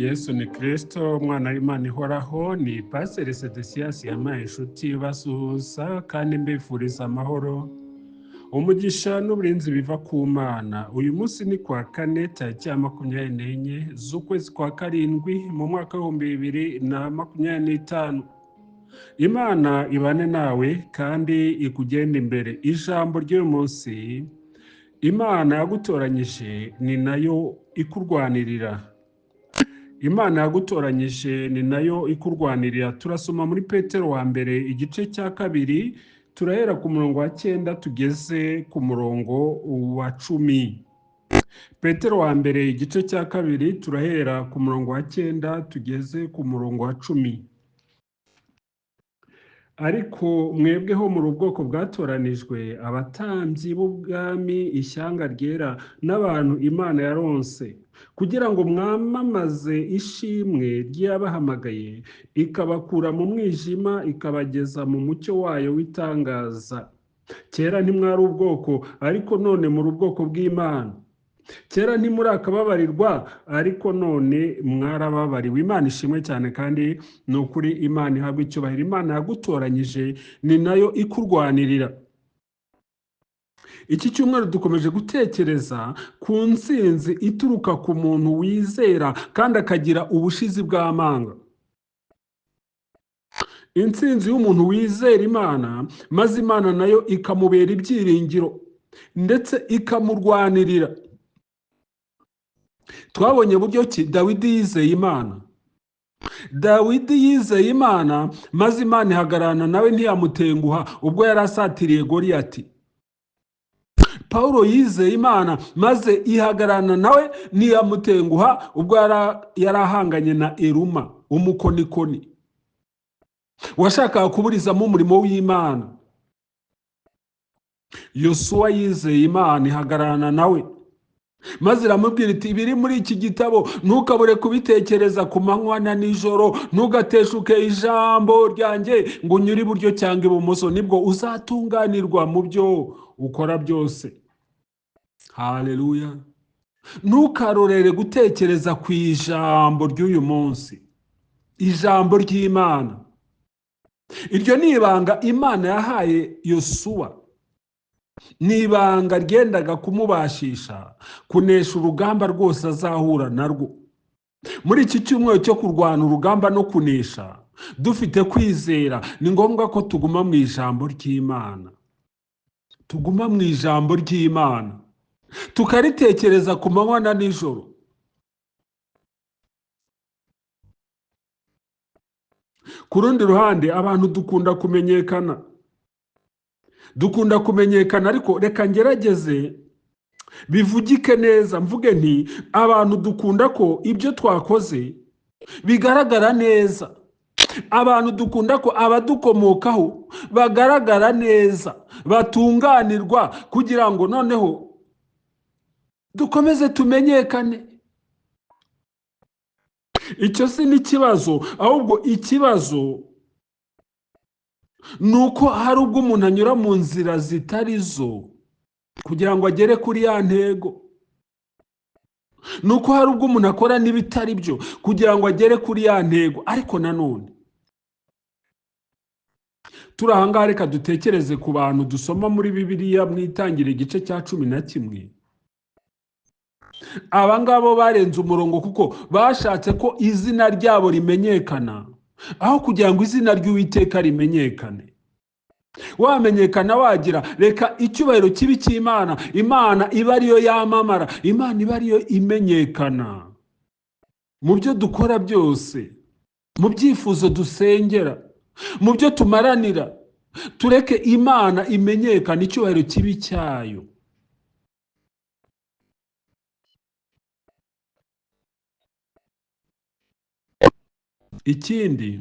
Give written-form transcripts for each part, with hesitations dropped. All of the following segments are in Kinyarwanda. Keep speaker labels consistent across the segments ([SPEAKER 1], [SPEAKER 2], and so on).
[SPEAKER 1] Yesu ni Kristo, umwana w'Imana ihoraho. Ni Pasiteri Sedesiyasi yampaye inshuti basuhuza kandi mbifuriza amahoro, umugisha n'uburinzi biva ku Mana. Uyu munsi ni kuwa kane, tariki ya 24 z'ukwezi kwa karindwi mu mwaka w'2025. Imana ibane nawe kandi ikugende imbere. Ijambo ry'uyu munsi: Imana yagutoranyije ni nayo ikurwanirira. Imana yagutoranyije ni nayo ikurwanirira. Turasoma muri Petero wa mbere igice cya 2, turahera ku murongo wa 9 tugeze ku murongo wa 10. Petero wa mbere igice cya 2, turahera ku murongo wa 9 tugeze ku murongo wa 10. Ariko mwebweho muri ubwoko bwatoranijwe, abatambyi b'ubwami, ishyanga ryera, n'abantu Imana yaronse, kugira ngo mwamamaze ishimwe ry'Iyabahamagaye, ikabakura mu mwijima ikabageza mu mucyo wayo w'itangaza. Kera ntimwari ubwoko, ariko none muri ubwoko bw'Imana. Kera ntimurakababarirwa, ariko none mwarababariwe. Imana ishimwe cyane, kandi ni ukuri Imana ihabwa icyubahiro. Imana yagutoranyije ni nayo ikurwanirira. Iki cyumweru dukomeje gutekereza ku ntsinzi ituruka ku muntu wizera kandi akagira ubushizi bw'amanga. Intsinzi y'umuntu wizera Imana, maze Imana nayo ikamubera ibyiringiro ndetse ikamurwanirira. Twabonye buryo ki Dawidi yizeye Imana. Dawidi yizeye Imana, maze Imana ihagararana nawe ntiyamutenguha ubwo yari asatiriye Goliyati. Paulo yizeye Imana, maze ihagararana nawe ntiyamutenguha ubwo yari ahanganye na Eruma umukonikoni washakaga kuburizamo umurimo w'Imana. Yosuwa yizeye Imana ihagararana nawe, maze iramubwira iti: ibiri muri iki gitabo ntukabure kubitekereza ku manywa na nijoro, ntugateshuke ijambo ryanjye ngo unyure iburyo cyangwa ibumoso, nibwo uzatunganirwa mu byo ukora byose. Haleluya! Ntukarorere gutekereza ku ijambo ry'uyu munsi, ijambo ry'Imana. Iryo ni ibanga Imana yahaye Yosuwa, ni ibanga ryendaga kumubashisha kunesha urugamba rwose azahura narwo. Muri iki cyumweru cyo kurwana urugamba no kunesha dufite kwizera, ni ngombwa ko tuguma mu ijambo ry'Imana. Tuguma mu ijambo ry'Imana, tukaritekereza ku manywa na nijoro. Ku rundi ruhande, abantu dukunda kumenyekana. Dukunda kumenyekana, ariko reka ngerageze bivugike neza, mvuge nti abantu dukunda ko ibyo twakoze bigaragara neza. Abantu dukunda ko abadukomokaho bagaragara neza, batunganirwa, kugira ngo noneho dukomeze tumenyekane. Icyo si n'ikibazo, ahubwo ikibazo ni uko hari ubwo umuntu anyura mu nzira zitari zo kugira ngo agere kuri ya ntego. Ni uko hari ubwo umuntu akora n'ibitari byo kugira ngo agere kuri ya ntego. Ariko nanone turi aha ngaha, reka dutekereze ku bantu dusoma muri Bibiliya mu Itangiriro igice cya 11. Aba ngabo barenze umurongo kuko bashatse ko izina ryabo rimenyekana aho kugira ngo izina ry'Uwiteka rimenyekane. Wamenyekana wagira, reka icyubahiro kibi cy'Imana, Imana iba ariyo yamamara, Imana iba ariyo imenyekana mu byo dukora byose, mu byifuzo dusengera, mu byo tumaranira. Tureke Imana imenyekane, icyubahiro kibi cyayo. Ikindi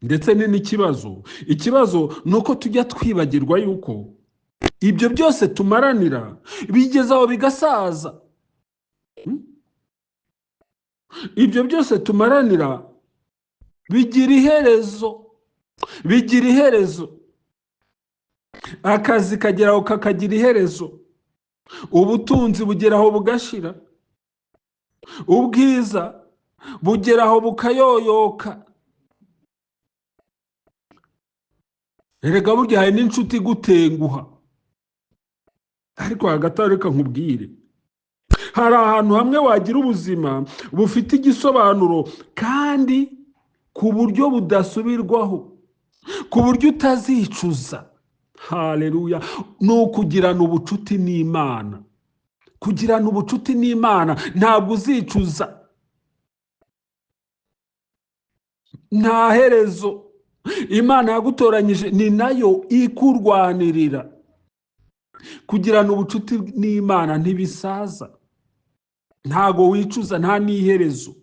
[SPEAKER 1] ndetse ni n'ikibazo, ikibazo ni uko tujya twibagirwa yuko ibyo byose tumaranira bigeze aho bigasaza. Ibyo byose tumaranira bigira iherezo, bigira iherezo. Akazi kageraho kakagira iherezo, ubutunzi bugeraho bugashira, Ubwiza bugera aho bukayoyoka. Erega burya hari n'inshuti igutenguha. Ariko hagati aho reka nkubwire, hari ahantu hamwe wagira ubuzima bufite igisobanuro kandi ku buryo budasubirwaho, ku buryo utazicuza. Haleluya! Ni ukugirana ubucuti n'Imana. Kugirana ubucuti n'Imana ntabwo uzicuza, nta herezo. Imana yagutoranyije ni nayo ikurwanirira. Kugirana ubucuti n'Imana ntibisaza, ntago wicuza, nta n'iherezo.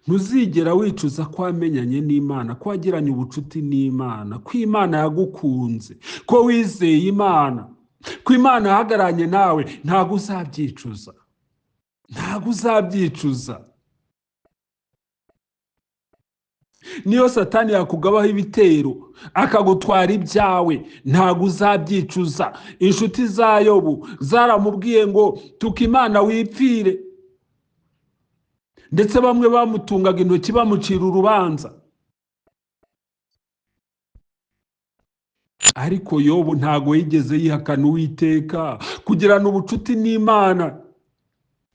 [SPEAKER 1] Ntuzigera wicuza ko wamenyanye n'Imana, ko wagiranye ubucuti n'Imana, ko Imana yagukunze, ko wizeye Imana, ko Imana yahagararanye nawe. Ntabwo uzabyicuza, ntabwo uzabyicuza. Niyo Satani yakugabaho ibitero akagutwara ibyawe, ntabwo uzabyicuza. Inshuti za Yobu zaramubwiye ngo tuka Imana wipfire, ndetse bamwe bamutungaga intoki bamucira urubanza. Ariko Yobu ntabwo yigeze yihakana Uwiteka. Kugirana ubucuti n'Imana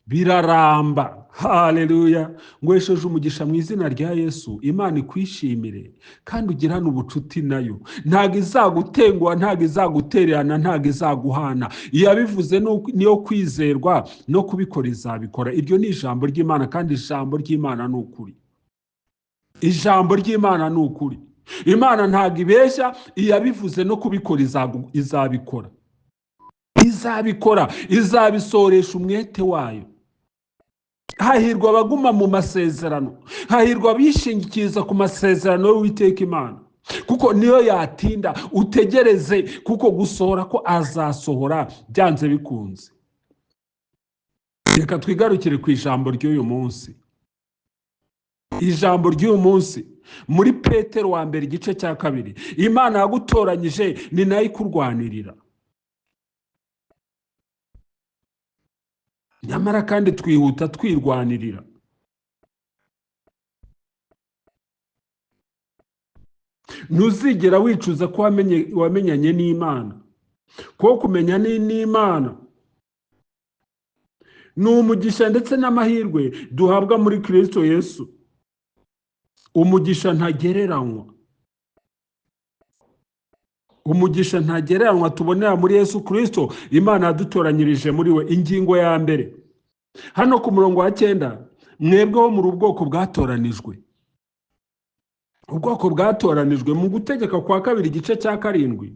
[SPEAKER 1] biraramba. Haleluya! Ngwesheje umugisha mu izina rya Yesu. Imana ikwishimire kandi ugirane ubucuti nayo. Ntabwo izagutenguha, ntabwo izagutererana, ntabwo izaguhana. Iyabivuze niyo kwizerwa, no kubikora izabikora. Iryo ni ijambo ry'Imana, kandi ijambo ry'Imana ni ukuri. Ijambo ry'Imana ni ukuri. Imana ntabwo ibeshya, iyabivuze no kubikora izabikora. Izabikora, izabisoresha umwete wayo. Hahirwa abaguma mu masezerano, hahirwa abishingikiriza ku masezerano y'Uwiteka Imana, kuko niyo yatinda utegereze, kuko gusohora ko azasohora byanze bikunze. Reka twigarukire ku ijambo ry'uyu munsi. Ijambo ry'uyu munsi muri Petero wa mbere igice cya 2. Imana yagutoranyije ni nayo ikurwanirira. Nyamara kandi twihuta twirwanirira. Ntuzigera wicuza ko wamenyanye n'Imana, ko kumenya n'Imana ni umugisha ndetse n'amahirwe duhabwa muri Kristo Yesu. Umugisha ntagereranywa, umugisha ntagereranywa tubonera muri Yesu Kristo. Imana yadutoranyirije muri we. Ingingo ya mbere hano ku murongo wa 9, mwebwe ho muri ubwoko bwatoranijwe. Ubwoko bwatoranijwe mu gutegeka kwa 2 igice cya 7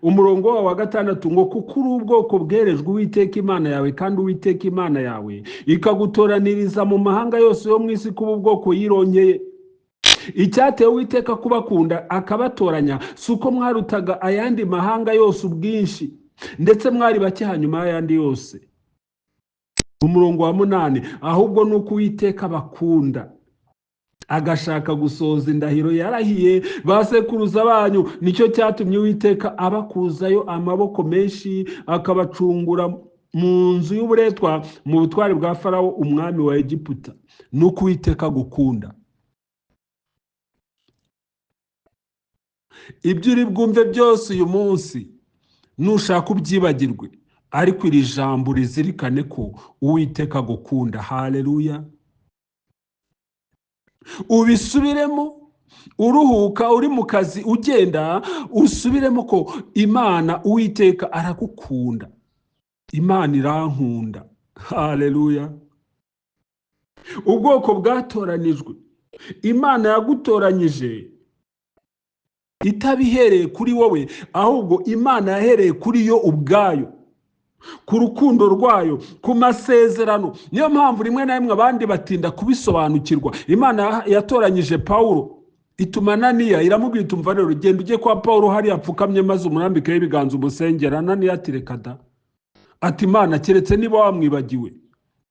[SPEAKER 1] umurongo wa 6 ngo kuko uri ubwoko bwerejwe Uwiteka Imana yawe, kandi Uwiteka Imana yawe ikagutoraniriza mu mahanga yose yo mu isi kuba ubwoko yirongeye. Icyateye Uwiteka kubakunda akabatoranya si uko mwarutaga ayandi mahanga yose ubwinshi, ndetse mwari bake hanyuma y'ayandi yose. Umurongo wa 8, ahubwo ni uko Uwiteka abakunda agashaka gusohoza indahiro yarahiye ba sekuruza banyu. Nicyo cyatumye Uwiteka abakuzayo amaboko menshi, akabacungura mu nzu y'uburetwa, mu butware bwa Farawo umwami wa Egiputa. Ni uko Uwiteka agukunda. Ibyo uri bwumve byose uyu munsi nushaka ubyibagirwe, ariko iri jambo rizirikane ko Uwiteka agukunda. Haleluya! Ubisubiremo uruhuka, uri mu kazi ugenda, usubiremo ko Imana Uwiteka aragukunda. Imana irankunda. Haleluya! Ubwoko bwatoranijwe, Imana yagutoranyije itabihereye kuri wowe, ahubwo Imana yahereye kuri yo ubwayo, ku rukundo rwayo, ku masezerano. Niyo mpamvu rimwe na rimwe abandi batinda kubisobanukirwa. Imana yatoranyije Paulo, ituma Ananiya iramubwira iti umva rero, genda ujye kwa Paulo hariya apfukamye maze umurambikeho ibiganza umusengera. Ananiya ati reka da, ati Imana keretse niba wamwibagiwe.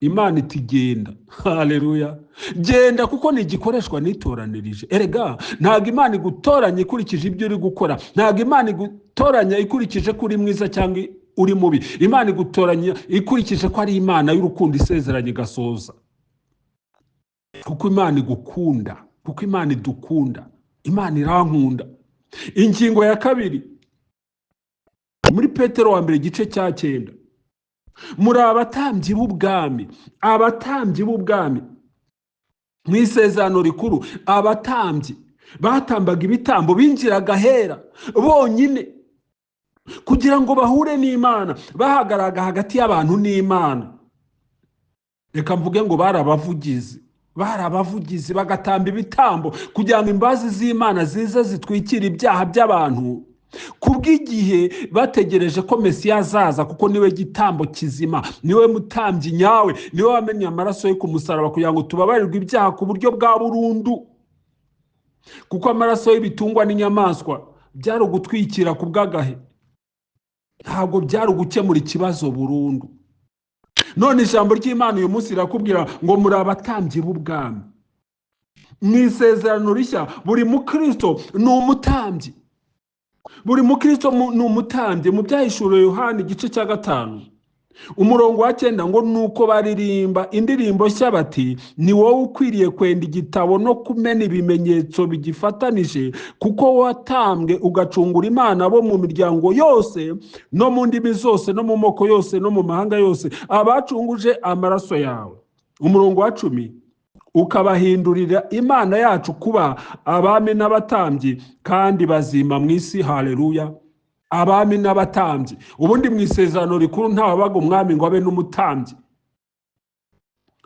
[SPEAKER 1] Imana iti genda. Haleluya, genda kuko ni igikoreshwa nitoranirije. Erega ntabwo Imana igutoranya ikurikije ibyo uri gukora, ntabwo Imana igutoranya ikurikije ko uri mwiza cyangwa uri mubi. Imana igutoranya ikurikije ko ari Imana y'urukundo isezeranye igasoza. Kuko Imana igukunda, kuko Imana idukunda, Imana irankunda. Ingingo ya kabiri muri Petero wa mbere igice cya 9, muri abatambyi b'ubwami. Abatambyi b'ubwami mu isezerano rikuru, abatambyi batambaga ibitambo, binjiraga ahera bonyine kugira ngo bahure n'Imana, bahagararaga hagati y'abantu n'Imana. Reka mvuge ngo bari abavugizi, bagatamba ibitambo kugira ngo imbabazi z'Imana zize zitwikire ibyaha by'abantu, kubw'igihe bategereje ko Mesiya azaza, kuko niwe gitambo kizima, niwe mutambyi nyawe, niwe wamenye amaraso ye ku musaraba kugira ngo tubabarirwe ibyaha ku buryo bwa burundu. Kuko amaraso y'ibitungwa n'inyamaswa byari ugutwikira ku bw'agahe, ntabwo byari ugukemura ikibazo burundu. None ijambo ry'Imana uyu munsi rirakubwira ngo muri abatambyi b'ubwami. Mu isezerano rishya buri mukristo ni umutambyi. Buri mukristo ni umutambyi. Mu Byahishuriwe Yohana igice cya 5 umurongo wa 9 ngo nuko baririmba indirimbo nshya bati ni wowe ukwiriye kwenda igitabo no kumena ibimenyetso bigifatanije, kuko watambwe ugacungura Imana bo mu miryango yose no mu ndimi zose no mu moko yose no mu mahanga yose, abacunguje amaraso yawe. Umurongo wa 10 ukabahindurira Imana yacu kuba abami n'abatambyi kandi bazima mu isi. Haleluya, abami n'abatambyi. Ubundi mu isezerano rikuru ntawabaga umwami ngo abe n'umutambyi.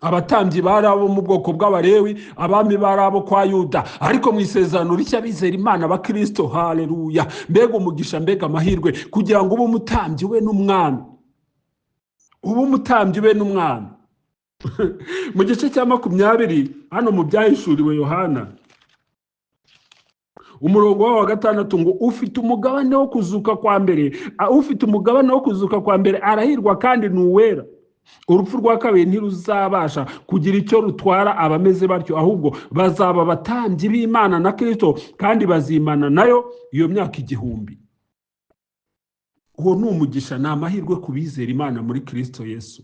[SPEAKER 1] Abatambyi bari abo mu bwoko bw'Abalewi, abami bari abo kwa Yuda. Ariko mu isezerano rishya bizera Imana abakristo. Haleluya, mbega umugisha, mbega amahirwe kugira ngo ube umutambyi we n'umwami, ube umutambyi we n'umwami. Mu gice cya 20 hano mu Byahishuriwe Yohana umurongo wa 6 ngo ufite umugabane wo kuzuka kwa mbere, ufite umugabane wo kuzuka kwa mbere arahirwa kandi ni uwera. Urupfu rwa kabiri ntiruzabasha kugira icyo rutwara abameze batyo, ahubwo bazaba abatambyi b'Imana na Kristo kandi bazimana nayo iyo myaka 1000. Uwo ni umugisha, ni amahirwe ku bizera Imana muri Kristo Yesu.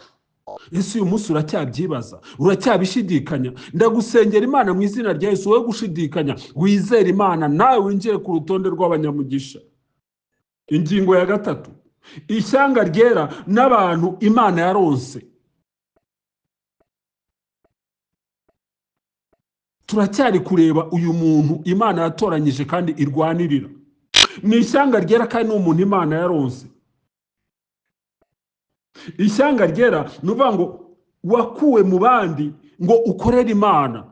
[SPEAKER 1] Ese uyu munsi uracyabyibaza, uracyabishidikanya? Ndagusengera Imana mu izina rya Yesu, wowe gushidikanya, wizere Imana nawe winjire ku rutonde rw'abanyamugisha. Ingingo ya 3, ishyanga ryera n'abantu Imana yaronse. Turacyari kureba uyu muntu Imana yatoranyije kandi irwanirira. Ni ishyanga ryera kandi ni umuntu Imana yaronse. Ishyanga ryera ni ukuvuga ngo wakuwe mu bandi ngo ukorere Imana,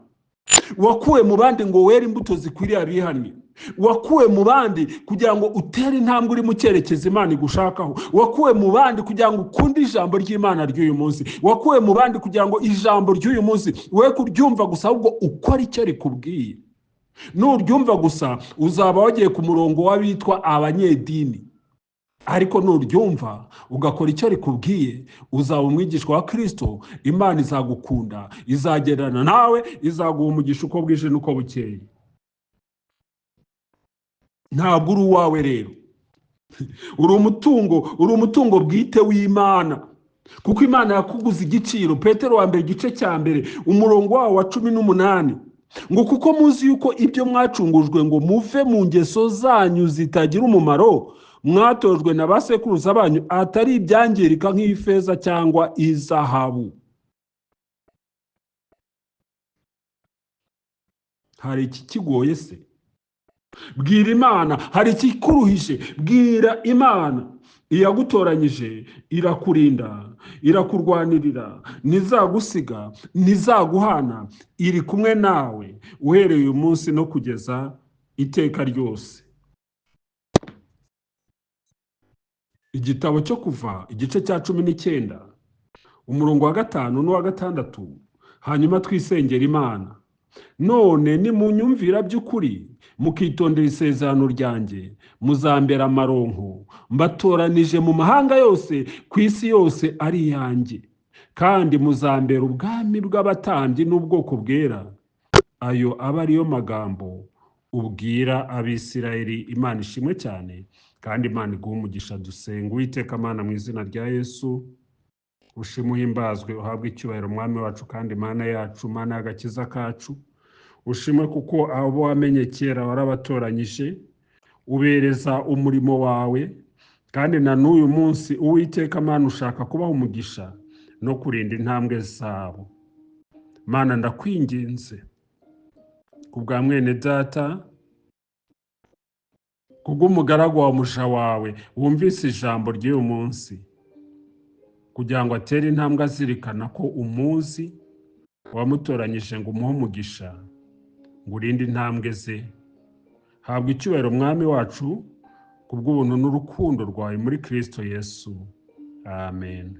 [SPEAKER 1] wakuwe mu bandi ngo were imbuto zikwiriye abihannye, wakuwe mu bandi kugira ngo utere intambwe uri mu cyerekezo Imana igushakaho, wakuwe mu bandi kugira ngo ukunde ijambo ry'Imana ry'uyu munsi, wakuwe mu bandi kugira ngo ijambo ry'uyu munsi we kuryumva gusa ahubwo ukore icyo rikubwiye. Nuryumva gusa uzaba wagiye ku murongo w'abitwa abanyedini, ariko nuryumva ugakora icyo rikubwiye uzaba umwigishwa wa Kristo. Imana izagukunda, izagerana nawe, izaguha umugisha uko bwije n'uko bukeye. Ntabwo uri uwawe rero, uri umutungo bwite w'Imana, kuko Imana yakuguze igiciro. Petero wa mbere igice cya 1 umurongo wawo wa 18 ngo kuko muzi yuko ibyo mwacungujwe ngo muve mu ngeso zanyu zitagira umumaro mwatojwe na ba sekuruza banyu, atari ibyangirika nk'ifeza cyangwa izahabu. Hari iki kigoye se? Bwira Imana. Hari ikikuruhije? Bwira Imana. Iyagutoranyije irakurinda, irakurwanirira, ntizagusiga, ntizaguhana, iri kumwe nawe uhereye uyu munsi no kugeza iteka ryose. Igitabo cyo Kuva igice cya 19 umurongo wa 5 n'uwa 6, hanyuma twisengera Imana. None nimunyumvira by'ukuri mukitondera isezerano ryanjye, muzambera amaronko, mbatoranije mu mahanga yose ku isi yose ari yanjye, Kandi muzambera ubwami bw'abatambyi n'ubwoko bwera. Ayo aba ariyo magambo ubwira Abisirayeli. Imana ishimwe cyane, kandi Imana iguhe umugisha. Dusenga. Uwiteka Mana, mu izina rya Yesu, ushimwe, uhimbazwe, uhabwe icyubahiro, Mwami wacu kandi Mana yacu, Mana y'agakiza kacu. Ushimwe kuko abo wamenye kera warabatoranyije, ubereza umurimo wawe, kandi na n'uyu munsi, Uwiteka Mana, ushaka kubaha umugisha no kurinda intambwe zabo. Mana, ndakwinginze ku bwa mwene data, kubw'umugaragu wa muja wawe wumvise ijambo ry'uyu munsi, kugira ngo atere intambwe azirikana ko umuzi wamutoranyije ngo umuhe umugisha, ngo urinde intambwe ze. Habwa icyubahiro, Mwami wacu, kubw'ubuntu n'urukundo rwawe muri Kristo Yesu. Amen.